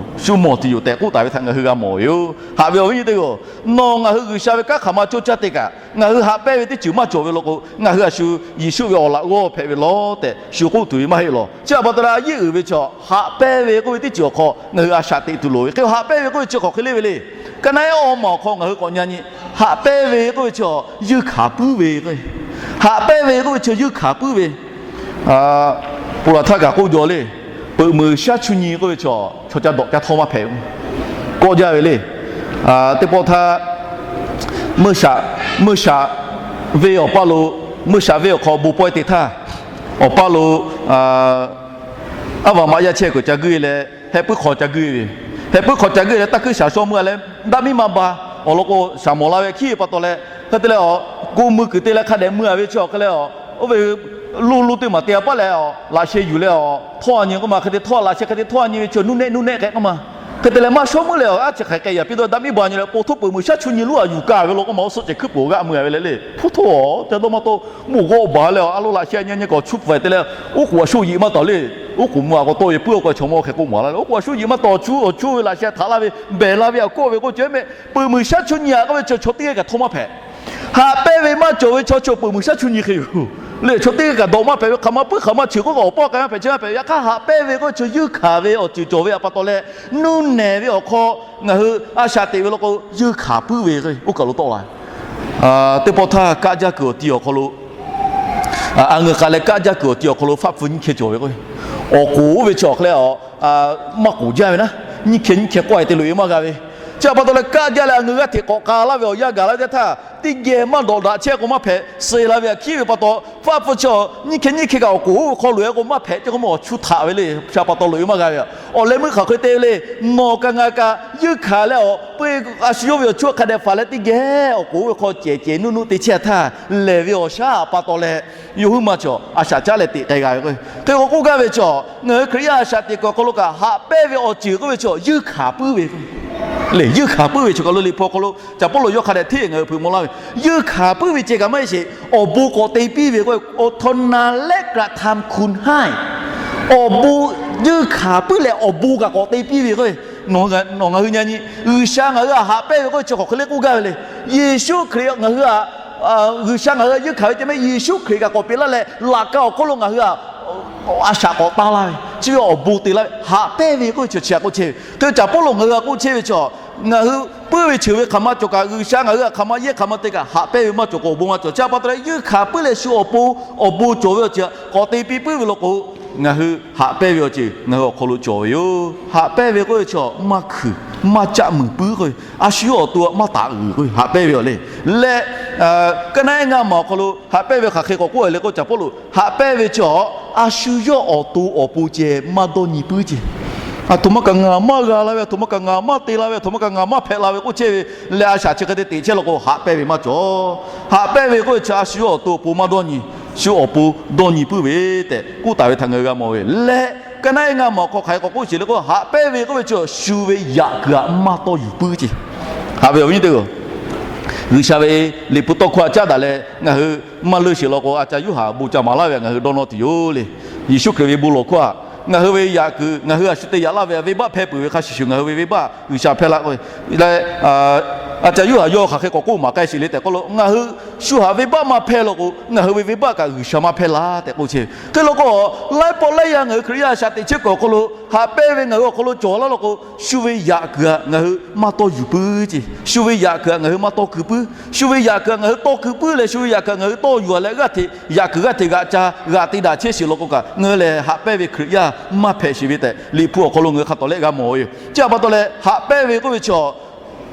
tuˬ yoˬ tehꞈ k'oˆ taˍ ve htaꞈ ngaˬ hui g'a mawˬ ve yoˬ. Haꞈ ve awˬ viˉ nyi teˇ g'aˇ, nawˬ ngaˬ hui G'uiˬsha ve kanˉ hk'aˬ ma cawˇ caˇ te kaꞈ, ngaˬ hui haꞈ pehnˇ ve teˇ ceuˬ maˇ cawˬ ve law k'o, ngaˬ hui a shu Yeˍsuˆ ve awˬ laꞈ g'awˇ hpehꞈ ve lawˬ tehꞈ shu k'oˆ tuˬ ve maˇ heˆ lawˬ. Chi htaꞈ pa taw leh a yiˉ uiˍ ve chaw haꞈ pehnˇ ve k'oˆ ve teˇ ceuˬ awˬ hk'aw ngaˬ hui a shaꞈ teꞈ tuˬ loˍ ve. Hk'e haꞈ pehnˇ ve k'oˆ ve chi hk'aˬ hk'e le ve le. Ka naˉ ehˉ awˬ maˬ awˬ hk'aw ngaˬ hui k'awꞈ nyi nyi, haꞈ pehnˇ ve k'oˆ ve chi yeuˇ hkanˍ puiˉ ve, haꞈ pehnˇ ve k'oˆ ve chi yeuˇ hkanˍ puiˉ ve. Ponˬ laˬ htaˇ kaꞈ k'oˆ jaw le, peuꞈ meunˍ shaˉ chuˇ nyi k'oˆ ve chaw, chaw ca dawꞈ ca htawˇ maˇ hpehꞈ kawˆ jaˇ ve le. Teˇ pawˆ htaˇ, meuˇ shaꞈ, meuˇ shaꞈ venˇ awˬ paˇ lo, meuˇ shaꞈ venˇ awˬ hk'aw bon pawehˇ te htaˇ, awˬ paˇ lo aˉ vaꞈ maꞈ yaˇ chehˇ kuiˬ ca guiˇ leh, heh puiˉ hk'aw ca guiˇ ve, heh puiˉ hk'aw ca guiˇ leh, taˇ hkuiˉ shaˍ shaw mui a leh, daꞈ miˇ ma ba, awˬ lawn k'o shaˍ mawˬ la ve hkiˉ ve pa taw leh, hk'e te leh awˬ, ko mui kuiˬ te leh hk'a dehꞈ mui a ve chi awˬ hk'e leh awˬ, oˇ ve loˇ loˇ teˇ maˬ te a paˇ leh awˬ, laꞈ sheh yuˬ leh awˬ, htawˇ a nyi k'oˆ ma, hk'e te htawˇ laꞈ sheh hk'e te htawˇ a nyi ve chi nuˇ nehˆ nuˇ nehˆ k'ehꞈ k'oˆ ma. Hk'e te leh maˇ shawˉ meuˉ leh awˬ, aˉ chi hk'aˬ hk'e yaꞈ piˇ dawˇ, daꞈ miˇ ba nyi leh, po htoˇ peuꞈ meunˍ shaˉ chuˇ nyi loˉ a yuˬ kaˍ ve law k'oˆ ma, awˬ suhˆ cehˬ hkuiˉ peuˬ g'aꞈ mui a ve le le. Hpu htoˇ ca dawˇ maˇ tawˆ, moˇ g'awˇ baˬ leh awˬ, a lo laꞈ sheh nyi nyi k'awꞈ chuˇ pfuhˍ te leh, oˉ k'oˍ a shu yiꞈ maˇ tawˍ le. Oˉ k'oˍ mui a k'awꞈ tawˆ ve puiˉ awˬ k'o chaw mawˇ hk'e k'oˆ maˍ la le. Oˉ k'oˍ a shu yiꞈ maˇ tawˍ, chuˇ awˬ chuˇ ve laꞈ sheh htaꞈ laˇ ve, behˬ la ve a kawˆ ve k'oˆ ceh meh, peuꞈ meunˍ shaˉ chuˇ nyi a k'oˆ ve chi chaw teˇ g'aˇ kaꞈ htawˇ maˇ hpehꞈ. Haꞈ pehnˇ ve maˇ cawˬ ve chaw, chaw peuꞈ meunˍ shaˉ chuˇ nyi hk'e yoˬ. Le chaw teˇ g'aˇ kaꞈ dawꞈ maˇ hpehꞈ ve, hk'aˬ ma puiˉ hk'aˬ ma cheuˬ k'oˆ kaꞈ awˬ paˇ k'ai maˇ hpehꞈ, chi maˇ hpehꞈ. Yaꞈ hk'aˇ, haꞈ pehnˇ ve k'oˆ ve chi yeuˇ hkanˍ ve awˬ ceuˬ cawˬ ve htaꞈ pa taw leh, nuˇ nehˬ ve awˬ hk'aw ngaˬ hui a shaꞈ teꞈ ve law k'o, yeuˇ hkanˍ puiˉ ve k'oˆ kaꞈ lo tawˆ la. Teˇ pawˆ htaˇ kaˆ jaˇ kuiˬ awˬ ti awˬ hk'aw lo, a ngeuˬ k'a leh kaˆ jaˇ kuiˬ awˬ ti awˬ hk'aw lo faˆ pfuh nyiˇ hkeh cawˬ ve k'o, awˬ k'oˍ oˇ ve chi awˬ hk'e leh a, maˇ k'oˍ jaˇ ve naˉ, nyiˇ hkeh nyiˇ hkeh k'awehˬ te loꞈ e maˇ g'a ve. Chi htaꞈ pa taw leh kaˆ jaˇ leh a ngeuˬ g'aˇ hteꞈ k'awꞈ k'a laˇ ve awˬ yanˇ gaˬ la ve teˇ htaˇ, teˇ geh maˇ dawꞈ daꞈ chehˇ k'o maˇ hpehꞈ, suh la ve htaꞈ hkiˉ ve pa taw, faˆ pfuh chi nyiˇ hkeh nyiˇ hkeh kaꞈ awˬ k'oˍ oˇ ve hk'aw loꞈ e k'o maˇ hpehꞈ ceh k'o maˇ awˬ chu htaꞈ ve le. Chi htaꞈ pa taw loꞈ e maˇ g'a ve. Awˬ leh meuˇ hk'aˬ hk'e te ve le. Nawˬ kaꞈ ngaˬ kaꞈ yeuˇ hkanˍ leh awˬ, a shu yawˇ ve awˬ chuˇ hk'a dehꞈ faˍ leh teˇ geh awˬ k'oˍ oˇ ve hk'aw cehˬ cehˬ nuˇ nuˇ te chehˇ htaˇ, lehˬ ve awˬ shaˉ htaꞈ pa taw leh, yawˇ huiˉ ma chaw a shaꞈ caˉ leh teꞈ k'ai g'a ve k'o, hk'e k'o k'oˆ gaˇ ve chaw, ngaˬ hui Hkriꞈ yaˇ a shaꞈ teꞈ kuiˬ awˬ hk'aw lo kaꞈ haꞈ pehnˇ ve awˬ ceuˬ k'oˆ ve chaw yeuˇ hkanˍ puiˉ ve k'o, le yeuˇ hkanˍ puiˉ ve chaw kaꞈ lo Liꞈ hpu awˬ hk'aw lo Caꞈ Pawˇluꞈ yawˇ hk'a dehꞈ hteˇ ngaˬ hui hpeuꞈ maw laˇ ve, yeuˇ hkanˍ puiˉ ve ceh kaꞈ maˇ heˆ sheˍ, awˬ bon k'awꞈ te piˇ ve k'o, awˬ htaw na lehˆ kaꞈ htaˇ hkunˍ haiˇ, awˬ bon yeuˇ hkanˍ puiˉ leh awˬ bon kaꞈ k'awꞈ te piˇ ve k'o, nawˬ ngaˬ hui nyi nyi, G'uiˬsha ngaˬ hui htaꞈ haꞈ pehnˇ ve k'oˆ ve chi hk'aˬ hk'e le k'oˆ gaˇ ve le. Yeˍsuˆ Hkriꞈ ngaˬ hui htaꞈ, G'uiˬsha ngaˬ hui htaꞈ yeuˇ hkanˍ ve ceh meh, Yeˍsuˆ Hkriꞈ kaꞈ k'awꞈ peꞈ laˇ leh, laꞈ ka awˬ hk'oˆ lo ngaˬ hui htaꞈ a shaꞈ k'awꞈ taˇ laˇ ve, chi ve awˬ bon te laˇ ve, haꞈ pehnˇ ve k'oˆ ve chi chi htaꞈ k'oˆ chehˇ ve. Hk'e Caꞈ Pawˇluꞈ ngaˬ hui htaꞈ k'oˆ chehˇ ve chaw, ngaˬ hui puiˉ ve cheuˬ ve hk'aˬ ma cawˬ kaꞈ, G'uiˬsha ngaˬ hui htaꞈ hk'aˬ ma yehˇ hk'aˬ ma te kaꞈ haꞈ pehnˇ ve maˇ cawˬ k'o awˬ bon maˇ cawˬ. Chi htaꞈ pa taw leh yeuˇ hkanˍ puiˉ leh shu awˬ pon awˬ bon cawˬ ve awˬ ceuˬ k'awꞈ te piˇ puiˉ ve law k'o, ngaˬ hui haꞈ pehnˇ ve awˬ ceuˬ ngaˬ hui awˬ hk'aw lo cawˬ ve yoˬ. Haꞈ pehnˇ ve k'oˆ ve chi maˇ hkuiˬ, maˇ caˆ muiˬ puiˉ k'o, a shu yawˇ awˬ to maˇ taˍ uiˍ k'o haꞈ pehnˇ ve yoˬ le. Leh ka naˉ ehˉ ngaˇ maˬ awˬ hk'aw lo haꞈ pehnˇ ve hk'aˬ hk'e k'awꞈ k'oˆ le k'o, Caˍ Pawˇluꞈ haꞈ pehnˇ ve chi a shu yawˇ awˬ to awˬ pon ceh maˇ dawˇ nyi puiˉ ce. Aˬ htoꞈ ma kaꞈ ngaˬ maˇ g'a la ve, aˬ htoꞈ ma kaꞈ ngaˬ maˇ te la ve, aˬ htoꞈ ma kaꞈ ngaˬ maˇ hpehꞈ la ve k'oˆ chehˇ ve leh, a shaꞈ chi hk'e te teꞈ chehˇ law k'o, haꞈ pehnˇ ve maˇ cawˬ. Haꞈ pehnˇ ve k'oˆ ve chi a shu yawˇ awˬ to awˬ pon maˇ dawˇ nyi, shu awˬ pon dawˇ nyi puiˉ ve tehꞈ k'oˆ taˍ ve htaꞈ ngaˬ hui g'a mawˬ ve leh, ka naˉ ehˉ ngaˇ maˬ awˬ hk'aw hk'aˬ hk'e k'awꞈ k'oˆ sheˍ le k'o, haꞈ pehnˇ ve k'oˆ ve chi shu ve yaꞈ kuiˬ htaꞈ maˇ tawˇ yuˬ puiˉ ce. Haꞈ ve awˬ viˉ nyi teˇ-oˬ, G'uiˬsha ve Liꞈ hpu tawˇ hkawˇ htaꞈ caˉ daꞈ leh ngaˬ hui maˇ leuˇ sheˍ law k'o, a ca Yoˇhanˬ bon ca maˍ laˇ ve htaꞈ ngaˬ hui dawˇ nawˇ tuˬ yoˬ le. Yeˍsuˆ Hkriꞈ ve bon lawˬ hkawˇ htaꞈ ngaˬ hui ve yaꞈ kuiˬ, ngaˬ hui a shu te yaꞈ laˇ ve venˇbaˆ hpehˇ peuˬ ve hk'a shuˍ shuˍ, ngaˬ hui ve venˇbaˆ G'uiˬsha hpehˇ laˇ k'o, leh a ca Yoˇhanˬ yawˇ hk'aˬ hk'e k'awꞈ k'oˆ maˍ k'ai sheˍ le tehꞈ k'oˆ lo, ngaˬ hui shu htaꞈ venˇbaˆ maˇ hpehˇ law k'o, ngaˬ hui ve venˇbaˆ kaꞈ G'uiˬsha maˇ hpehˇ laˇ tehꞈ k'oˆ chehˇ ve. Hk'e law k'o, laiˉ pawˆ laiˉ yaˇ ngaˬ hui Hkriꞈ yaˇ a shaꞈ teꞈ chehˇ kuiˬ awˬ hk'aw lo haꞈ pehnˇ ve ngaˬ hui awˬ hk'aw lo cawˬ laˇ law k'o, shu ve yaꞈ kuiˬ htaꞈ ngaˬ hui maˇ tawˇ yuˬ puiˉ ce. Shu ve yaꞈ kuiˬ htaꞈ ngaˬ hui maˇ tawˇ kuiˬ puiˉ. Shu ve yaꞈ kuiˬ htaꞈ ngaˬ hui tawˇ kuiˬ puiˉ leh, shu ve yaꞈ kuiˬ htaꞈ ngaˬ hui tawˇ yuˬ a leh g'aˇ hteꞈ, yaꞈ kuiˬ g'aˇ hteꞈ g'aꞈ ca g'aꞈ te daꞈ chehˇ sheˍ law k'o kaꞈ, ngaˬ hui lehˬ haꞈ pehnˇ ve Hkriꞈ yaˇ maˇ hpehꞈ sheˍ ve tehꞈ Liꞈ hpu awˬ hk'aw lo ngaˬ hui hk'a tawˍ lehˆ g'a mawˬ ve yoˬ. Chi htaꞈ pa taw leh, haꞈ pehnˇ ve k'oˆ ve chi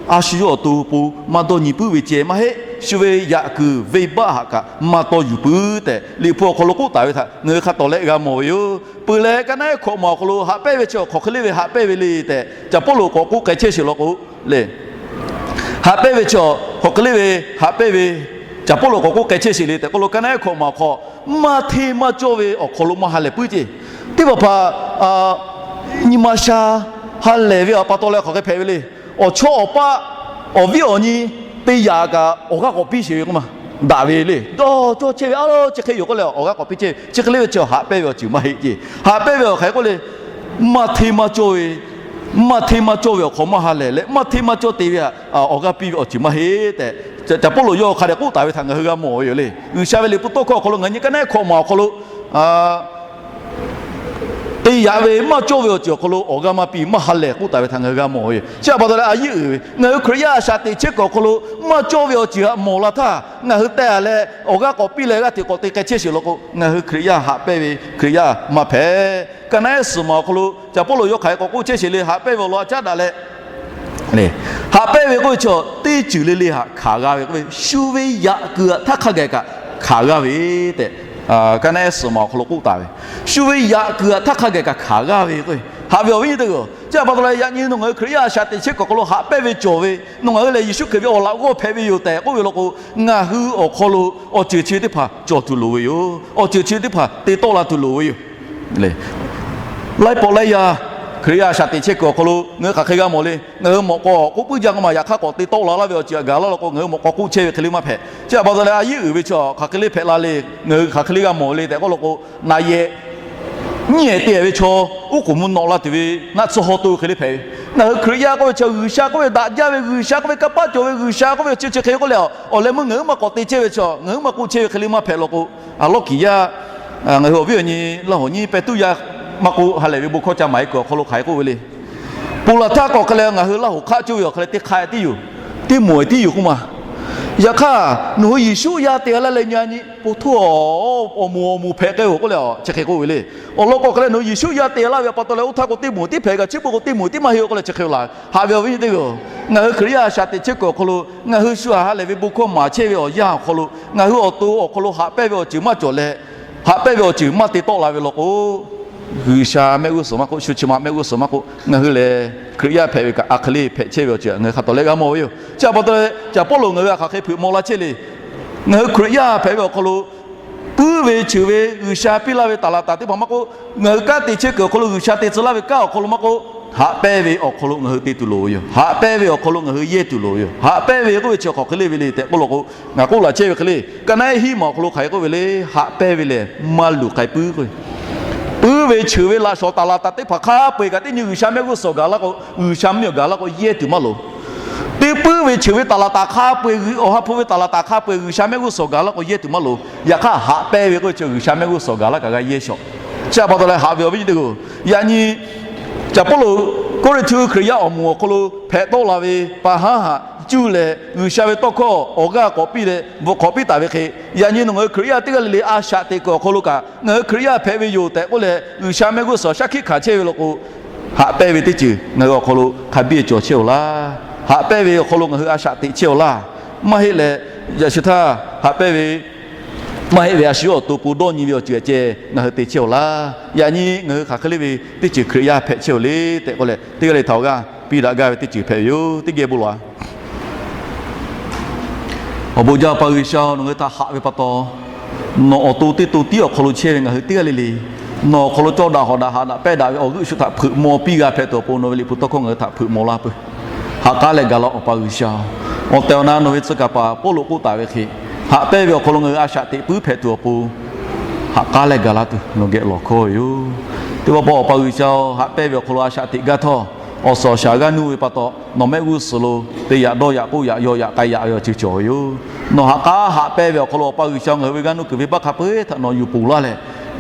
a shu yawˇ awˬ to awˬ pon maˇ dawˇ nyi puiˉ ve ceh maˇ heˆ. Shu ve yaꞈ kuiˬ venˇbaˆ htaꞈ kaꞈ maˇ tawˇ yuˬ puiˉ tehꞈ Liꞈ hpu awˬ hk'aw lo k'oˆ taˍ ve htaꞈ ngaˬ hui hk'a tawˍ lehˆ g'a mawˬ ve yoˬ. Peuˬ leh, ka naˉ ehˉ hkawꞈ maˬ awˬ hk'aw lo haꞈ pehnˇ ve chi hk'aˬ hk'e le ve haꞈ pehnˇ ve le tehꞈ Caˍ Pawˇluꞈ k'awꞈ k'oˆ k'ai chehˇ sheˍ law k'o le, haꞈ pehnˇ ve chi hk'aˬ hk'e le ve haꞈ pehnˇ ve, Caˍ Pawˇluꞈ k'awꞈ k'oˆ k'ai chehˇ sheˍ le tehꞈ k'oˆ lo, ka naˉ ehˉ hkawꞈ maˬ awˬ hk'aw maˇ hteˇ maˇ cawˇ ve awˬ hk'aw lo maˇ ha lehˬ puiˉ ce. Teˇ hpaˍ hpaˍ nyi ma sha ha lehˬ ve awˬ pa taw leh hk'aˬ hk'e hpehꞈ ve le. Awˬ chawˇ awˬ paˆ, awˬ viˉ awˬ nyi te yaꞈ kaꞈ awˬ g'aˇ k'awꞈ piˇ sheˍ ve k'oˆ ma daꞈ ve le. Dawˇ cawˇ chehˇ ve a lo chi hk'e yoˬ k'oˆ leh awˬ g'aˇ k'awꞈ piˇ chehˇ ve. Chi hk'e le ve chi haꞈ pehnˇ ve awˬ ceuˬ maˇ heˆ ce. Haꞈ pehnˇ ve awˬ hk'aw k'oˆ le, maˇ hteˇ maˇ cawˇ ve, maˇ hteˇ maˇ cawˇ ve awˬ hk'aw maˇ ha lehˬ leh, maˇ hteˇ maˇ cawˇ te ve htaꞈ awˬ g'aˇ piˇ ve awˬ ceuˬ maˇ heˆ tehꞈ Caˍ Pawˇluꞈ yawˇ hk'a dehꞈ k'oˆ taˍ ve htaꞈ ngaˬ hui g'a mawˬ ve yoˬ le. G'uiˬsha ve Liꞈ hpu tawˇ hkawˇ awˬ hk'aw lo ngaˬ nyi ka naˉ ehˉ hkawꞈ maˬ awˬ hk'aw lo te yaꞈ ve maˇ cawˇ ve awˬ ceuˬ awˬ hk'aw lo awˬ g'aˇ maˇ piˇ maˇ ha lehˬ k'oˆ taˍ ve htaꞈ ngaˬ hui g'a mawˬ ve yoˬ. Chi htaꞈ pa taw leh a yiˉ uiˍ ve ngaˬ hui Hkriꞈ yaˇ a shaꞈ teꞈ chehˇ kuiˬ awˬ hk'aw lo maˇ cawˇ ve awˬ ceuˬ htaꞈ mawˬ la htaˇ, ngaˬ hui teh a leh awˬ g'aˇ k'awꞈ piˇ leh g'aˇ hteꞈ k'awꞈ te k'ai chehˇ sheˍ law k'o, ngaˬ hui Hkriꞈ yaˇ haꞈ pehnˇ ve Hkriꞈ yaˇ maˇ hpehꞈ. Ka naˉ ehˉ suhˍ maˬ awˬ hk'aw lo Caˍ Pawˇluꞈ yawˇ hk'aˬ hk'e k'awꞈ k'oˆ chehˇ sheˍ le, haꞈ pehnˇ ve awˬ lawn a caˉ daꞈ leh, haꞈ pehnˇ ve k'oˆ ve chi teˇ ceuˬ le le htaꞈ hkanˍ g'a ve k'oˆ ve, shu ve yaꞈ kuiˬ htaꞈ htaˇ hk'a gaˬ kaꞈ hkanˍ g'a ve tehꞈ, ka naˉ ehˉ suhˍ maˬ awˬ hk'aw lo k'oˆ taˍ ve, shu ve yaꞈ kuiˬ htaꞈ htaˇ hk'a gaˬ kaꞈ hkanˍ g'a ve k'o, haꞈ ve awˬ viˉ nyi teˇ g'aˇ, chi htaꞈ pa taw leh yaꞈ nyi nawˬ ngaˬ hui Hkriꞈ yaˇ a shaꞈ teꞈ chehˇ kuiˬ awˬ hk'aw lo haꞈ pehnˇ ve cawˬ ve, nawˬ ngaˬ hui lehˬ Yeˍsuˆ Hkriꞈ ve awˬ laꞈ g'awˇ hpehꞈ ve yoˬ tehꞈ k'oˆ ve law k'o, ngaˬ hui awˬ hk'aw lo awˬ ceuˬ chi teˇ hpaˍ cawˬ tuˬ loˍ ve yoˬ. Awˬ ceuˬ chi teˇ hpaˍ te tawˆ la tuˬ loˍ ve yoˬ. Laiˉ pawˆ laiˉ yaˇ Hkriꞈ yaˇ a shaꞈ teꞈ chehˇ kuiˬ awˬ hk'aw lo ngaˬ hui hk'aˬ hk'e g'a mawˬ le. Ngaˬ hui mawꞈ k'aw k'oˆ puiˉ jaˇ k'o maˬ, yaꞈ hk'aˇ k'awꞈ te tawˆ la laˇ ve awˬ ceuˬ htaꞈ gaˬ laˇ law k'o, ngaˬ hui mawꞈ k'aw k'oˆ chehˇ ve hk'e le maˇ hpehꞈ. Chi htaꞈ pa taw leh a yiˉ uiˍ ve chi hk'aˬ hk'e le hpehꞈ la le, ngaˬ hui hk'aˬ hk'e le g'a mawˬ le tehꞈ k'oˆ law k'o, naˍ yehˬ nyiˇ ehˍ teˇ ehˍ ve chaw uˉ k'oˍ mvuh nawꞈ la tuˬ ve naˆ tsuhˇ haw to hk'e le hpehꞈ ve. Ngaˬ hui Hkriꞈ yaˇ k'oˆ ve chi G'uiˬsha k'oˆ ve daꞈ jaˇ ve, G'uiˬsha k'oˆ ve kanˇ paˆ cawˬ ve, G'uiˬsha k'oˆ ve chi chi hk'e k'oˆ leh, awˬ leh meuˇ ngaˬ hui maˇ k'awꞈ te chehˇ ve chi, ngaˬ hui maˇ k'oˆ chehˇ ve hk'e le maˇ hpehꞈ law k'o, a lawˇ kiˍ yaˇ, ngaˬ hui awˬ viˉ awˬ nyi Laˇ hoꞈ nyi pehˇ tuˉ yaˇ maˇ k'oˆ, ha lehˬ ve bon hkawˇ ca maˍ e kuiˬ awˬ hk'aw lo hk'aˬ hk'e k'oˆ ve le. Ponˬ laˬ htaˇ k'awꞈ hk'e leh ngaˬ hui Laˇ hoꞈ hk'aˆ coˇ ve awˬ hk'e leh teˇ hk'a tiˉ yoˬ, teˇ moˍ tiˉ yoˬ k'oˆ ma. Yaꞈ hk'aˇ nawˬ hui Yeˍsuˆ yaˇ te laˇ leh nyi a nyi po htoˇ, awˬ moˍ awˬ moˍ hpehꞈ k'ai-oˬ k'oˆ leh chi hk'e k'oˆ ve le. Awˬ lawn k'o hk'e leh nawˬ hui Yeˍsuˆ yaˇ te laˇ ve pa taw leh oˇ htaˇ k'o teˇ moˍ tiˉ hpehꞈ kaꞈ chi beuꞈ k'o teˇ moˍ tiˉ maˇ heˆ-oˬ k'oˆ leh chi hk'e laˬ. Haꞈ ve awˬ viˉ nyi teˇ g'aˇ, ngaˬ hui Hkriꞈ yaˇ a shaꞈ teꞈ chehˇ kuiˬ awˬ hk'aw lo ngaˬ hui shu htaꞈ ha lehˬ ve bon hkawˇ maˍ chehˇ ve awˬ yanˇ awˬ hk'aw lo ngaˬ hui awˬ to awˬ hk'aw lo haꞈ pehnˇ ve awˬ ceuˬ maˇ cawˬ leh, haꞈ pehnˇ ve awˬ ceuˬ maˇ te tawˆ la ve law k'o, G'uiˬsha mehˆ g'uˇ suhˍ maˇ k'oˆ, shu chi ma mehˆ g'uˇ suhˍ maˇ k'oˆ, ngaˬ hui lehˬ Hkriꞈ yaˇ hpehꞈ ve kaꞈ a hk'e le hpehꞈ chehˇ ve awˬ ceuˬ ngaˬ hui hk'a tawˍ leh g'a mawˬ ve yoˬ. Chi htaꞈ pa taw leh Caˍ Pawˇluꞈ ngaˬ hui htaꞈ hk'aˬ hk'e hpeuꞈ maw laˇ chehˇ le. Ngaˬ hui Hkriꞈ yaˇ hpehꞈ ve awˬ hk'aw lo puiˉ ve cheuˬ ve G'uiˬsha piˇ laˇ ve taˍ laˍ taˍ teˇ hpaˍ maˇ k'oˆ, ngaˬ hui kanˉ te chehˇ kuiˬ awˬ hk'aw lo G'uiˬsha te tcuh laˇ ve kanˉ awˬ hk'aw lo maˇ k'oˆ, haꞈ pehnˇ ve awˬ hk'aw lo ngaˬ hui te tuˬ loˍ ve yoˬ. Haꞈ pehnˇ ve awˬ hk'aw lo ngaˬ hui yehˇ tuˬ loˍ ve yoˬ. Haꞈ pehnˇ ve k'oˆ ve chi hk'aˬ hk'e le ve le tehꞈ k'oˆ law k'o, ngaˬ k'oˆ laˬ chehˇ ve hk'e le. Ka naˉ ehˉ hiˉ maˬ awˬ hk'aw lo hk'aˬ hk'e k'oˆ ve le. Haꞈ pehnˇ ve lehˬ maˇ luˬ k'ai puiˉ k'o, puiˉ ve cheuˬ ve laꞈ shawˍ taˍ laˍ taˍ teˇ hpaˍ hk'a peu-eˬ kaꞈ teˇ nyi G'uiˬsha mehˆ g'uˇ suhˍ gaˬ laˇ k'o, G'uiˬsha mvuhˇ miˬ gaˬ laˇ k'o yehˇ tuˬ maˇ loˍ. Teˇ puiˉ ve cheuˬ ve taˍ laˍ taˍ hk'a peu-eˬ, Awˬ ha hpu ve taˍ laˍ taˍ hk'a peu-eˬ G'uiˬsha mehˆ g'uˇ suhˍ gaˬ laˇ k'o yehˇ tuˬ maˇ loˍ. Yaꞈ hk'aˇ haꞈ pehnˇ ve k'oˆ ve chi G'uiˬsha mehˆ g'uˇ suhˍ gaˬ laˇ kaꞈ g'a yehˇ shawˍ. Chi htaꞈ pa taw leh haꞈ ve awˬ viˉ nyi teˇ g'aˇ, yaꞈ nyi Caˍ Pawˇluꞈ Kawˇrenˍhtuˆ Hkriꞈ yaˇ awˬ moˍ awˬ hk'aw lo hpehꞈ tawˆ la ve pa haˉ haꞈ cuˇ leh G'uiˬsha ve tawˇ hkawˇ awˬ g'aˇ k'awꞈ piˇ leh bvuhꞈ k'awꞈ piˇ taˍ ve hk'e, yaꞈ nyi nawˬ ngaˬ hui Hkriꞈ yaˇ teˇ g'aˇ le le a shaꞈ teꞈ kuiˬ awˬ hk'aw lo kaꞈ, ngaˬ hui Hkriꞈ yaˇ hpehꞈ ve yoˬ tehꞈ k'oˆ leh G'uiˬsha mehˆ g'uˇ suhˍ shaˉ hkiˆ hkanˍ chehˇ ve law k'o, haꞈ pehnˇ ve teˇ ceuˬ ngaˬ hui awˬ hk'aw lo hk'a biˇ cawˬ chehˇ-oˬ laˇ. Haꞈ pehnˇ ve awˬ hk'aw lo ngaˬ hui a shaꞈ teꞈ chehˇ-oˬ laˇ. Maˇ heˆ leh, yaꞈ shu htaˇ haꞈ pehnˇ ve maˇ heˆ ve a shu awˬ to pon dawˇ nyi ve awˬ ceuˬ a ceh ngaˬ hui te chehˇ-oˬ laˇ. Yaꞈ nyi ngaˬ hui hk'aˬ hk'e le ve teˇ ceuˬ Hkriꞈ yaˇ hpehꞈ chehˇ-oˬ le tehꞈ k'oˆ leh, teˇ g'aˇ le htaꞈ awˬ g'aˇ piˇ daꞈ gaˇ ve teˇ ceuˬ hpehꞈ ve yoˬ. Teˇ geh bon lawˬ-a. Awˬ bon jaˇ Awˬ pa G'uiˬsha, nawˬ ngaˬ hui htaꞈ haꞈ ve pa taw, nawˬ awˬ to teˇ to tiˉ awˬ hk'aw lo chehˇ ve ngaˬ hui teˇ g'aˇ le le, nawˬ awˬ hk'aw lo cawˇ daꞈ hawꞈ daꞈ haꞈ daꞈ pehnˇ daꞈ ve awˬ g'euˆ shu htaꞈ hpeuꞈ maw piˇ g'a hpehꞈ tuˬ awˬ pon nawˬ ve liꞈ hpu tawˇ hkawˇ ngaˬ hui htaꞈ hpeuꞈ maw laˇ peuˬ. Haꞈ k'aˉ leh gaˬ la Awˬ pa G'uiˬsha-oˬ. Awˬ tehˬ awˬ na nawˬ ve tcuh kaˍ paˍ Pawˇluꞈ k'oˆ taˍ ve hk'e, haꞈ pehnˇ ve awˬ hk'aw lo ngaˬ hui a shaꞈ teꞈ puiˉ hpehꞈ tuˬ awˬ pon haꞈ k'aˉ leh gaˬ laˇ tuˬ nawˬ geh lawˬ hkawˇ ve yoˬ. Teˇ pawˆ pawˆ Awˬ pa G'uiˬsha-oˬ, haꞈ pehnˇ ve awˬ hk'aw lo a shaꞈ teꞈ gaˇ htawˇ, awˬ suhˍ awˬ shaˍ g'aˇ nuˇ ve pa taw, nawˬ mehˆ g'uˇ suhˍ lo te yaꞈ dawˇ yaꞈ k'oˆ yaꞈ yaw yaꞈ k'ai yaꞈ ve awˬ ceuˬ cawˬ ve yoˬ. Nawˬ haꞈ k'aˉ haꞈ pehnˇ ve awˬ hk'aw lo Awˬ pa G'uiˬsha ngaˬ hui ve g'aˇ nuˇ kuiˬ venˇbaˆ hk'a peu-eˬ htaꞈ nawˬ yuˬ ponˬ laˇ leh,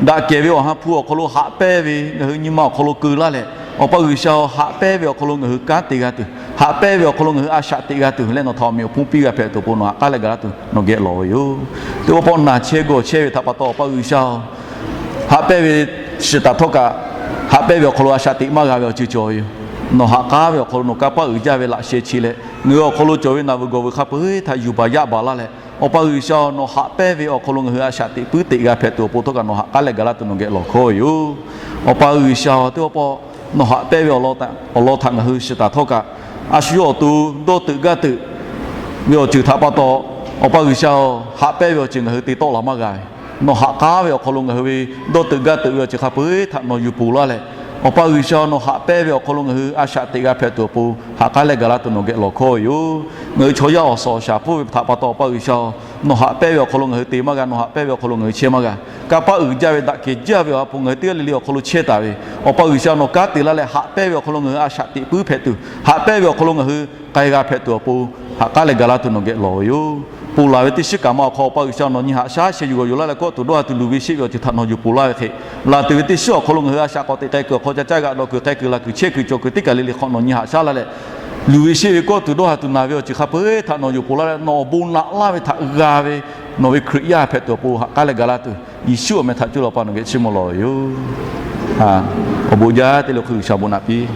daꞈ kehˬ ve Awˬ ha hpu awˬ hk'aw lo haꞈ pehnˇ ve ngaˬ hui nyi ma awˬ hk'aw lo keu laˇ leh, Awˬ pa G'uiˬsha-oˬ, haꞈ pehnˇ ve awˬ hk'aw lo ngaˬ hui kanˉ te g'a tuˬ, haꞈ pehnˇ ve awˬ hk'aw lo ngaˬ hui a shaꞈ teꞈ g'a tuˬ leh nawˬ htaꞈ awˬ meꞈ awˬ hponˇ piˇ g'a hpehꞈ tuˬ awˬ pon nawˬ haꞈ k'aˉ leh gaˬ laˇ tuˬ nawˬ geh lawˬ ve yoˬ. Teˇ pawˆ pawˆ naˬ chehˇ gawˬ chehˇ ve htaꞈ pa taw Awˬ pa G'uiˬsha-oˬ, haꞈ pehnˇ ve shiˍ taˍ htawˇ kaꞈ, haꞈ pehnˇ ve awˬ hk'aw lo a shaꞈ teꞈ maˇ g'a ve awˬ ceuˬ cawˬ ve yoˬ. Nawˬ haꞈ k'aˉ ve awˬ hk'aw lo nawˬ kanˇ paˆ uiˍ jaˇ ve laꞈ sheh chi leh, ngaˬ hui awˬ hk'aw lo cawˬ ve naˬ vuiˬ gawˬ vuiˬ hk'a peu-eˬ htaꞈ yuˬ baˬ yaˇ baˬ laˇ leh, Awˬ pa G'uiˬsha-oˬ, nawˬ haꞈ pehnˇ ve awˬ hk'aw lo ngaˬ hui a shaꞈ teꞈ puiˉ teꞈ g'a hpehꞈ tuˬ awˬ pon htawˇ kaꞈ nawˬ haꞈ k'aˉ leh gaˬ laˇ tuˬ nawˬ geh lawˬ hkawˇ ve yoˬ. Awˬ pa G'uiˬsha-oˬ, teˇ pawˆ pawˆ nawˬ haꞈ pehnˇ ve awˬ lawn htaꞈ ngaˬ hui shiˍ taˍ htawˇ kaꞈ, a shu yawˇ awˬ to dawˇ teuꞈ gaˇ teuꞈ ve awˬ ceuˬ htaꞈ pa taw, Awˬ pa G'uiˬsha-oˬ, haꞈ pehnˇ ve awˬ ceuˬ ngaˬ hui te tawˆ la maˇ g'a ve, nawˬ haꞈ k'aˉ ve awˬ hk'aw lo ngaˬ hui ve dawˇ teuꞈ gaˇ teuꞈ ve awˬ ceuˬ hk'a peu-eˬ htaꞈ nawˬ yuˬ ponˬ laˇ leh, Awˬ pa G'uiˬsha, nawˬ haꞈ pehnˇ ve awˬ hk'aw lo ngaˬ hui a shaꞈ teꞈ g'a hpehꞈ tuˬ awˬ pon haꞈ k'aˉ leh gaˬ laˇ tuˬ nawˬ geh lawˬ hkawˇ ve yoˬ. Ngaˬ hui chaw yaˇ awˬ suhˍ awˬ shaˍ pfuhˇ ve htaꞈ pa taw Awˬ pa G'uiˬsha-oˬ, nawˬ haꞈ pehnˇ ve awˬ hk'aw lo ngaˬ hui te maˇ g'a, nawˬ haꞈ pehnˇ ve awˬ hk'aw lo ngaˬ hui chehˇ maˇ g'a. Kanˇ paˆ uiˍ jaˇ ve daꞈ kehˬ jaˇ ve Awˬ ha hpu ngaˬ hui teˇ g'aˇ le le awˬ hk'aw lo chehˇ taˍ ve, Awˬ pa G'uiˬsha, nawˬ kanˉ te laˇ leh haꞈ pehnˇ ve awˬ hk'aw lo ngaˬ hui a shaꞈ teꞈ puiˉ hpehꞈ tuˬ, haꞈ pehnˇ ve awˬ hk'aw lo ngaˬ hui k'ai g'a hpehꞈ tuˬ awˬ pon haꞈ k'aˉ leh gaˬ laˇ tuˬ nawˬ geh lawˬ ve yoˬ. Ponˬ laˬ ve teˇ shiˉ kaꞈ ma awˬ hk'aw Awˬ pa G'uiˬsha, nawˬ nyi haꞈ shaˉ sheh yuˬ g'awˬ yuˬ laˇ leh kawˆ tuˬ dawˇ ha tuˬ luˬ ve sheˆ ve awˬ ceuˬ htaꞈ nawˬ yuˬ ponˬ laˇ ve hk'e, laˬ tuˬ ve teˇ shiˉ awˬ hk'aw lo ngaˬ hui a shaꞈ k'awꞈ teꞈ k'ai kuiˬ awˬ hk'aw ca caˇ g'aꞈ dawˬ kuiˬ k'ai kuiˬ laˬ kuiˬ chehˇ kuiˬ cawˬ kuiˬ teˇ kaˬ le le hk'aw nawˬ nyi haꞈ shaˉ laˇ leh, luˬ ve sheˆ ve kawˆ tuˬ dawˇ ha tuˬ naˬ ve awˬ ceuˬ hk'a peu-eˬ htaꞈ nawˬ yuˬ ponˬ laˇ leh, nawˬ awˬ bon naꞈ laˇ ve htaꞈ g'a ve nawˬ ve Hkriꞈ yaˇ hpehꞈ tuˬ awˬ pon haꞈ k'aˉ leh gaˬ laˇ tuˬ, Yeˍsuˆ awˬ meh htaꞈ cuˇ leh Awˬ pa nawˬ geh chiˇ mvuh lawˬ ve yoˬ. Awˬ bon jaˇ teˇ le hk'e G'uiˬsha bon naꞈ piˇ.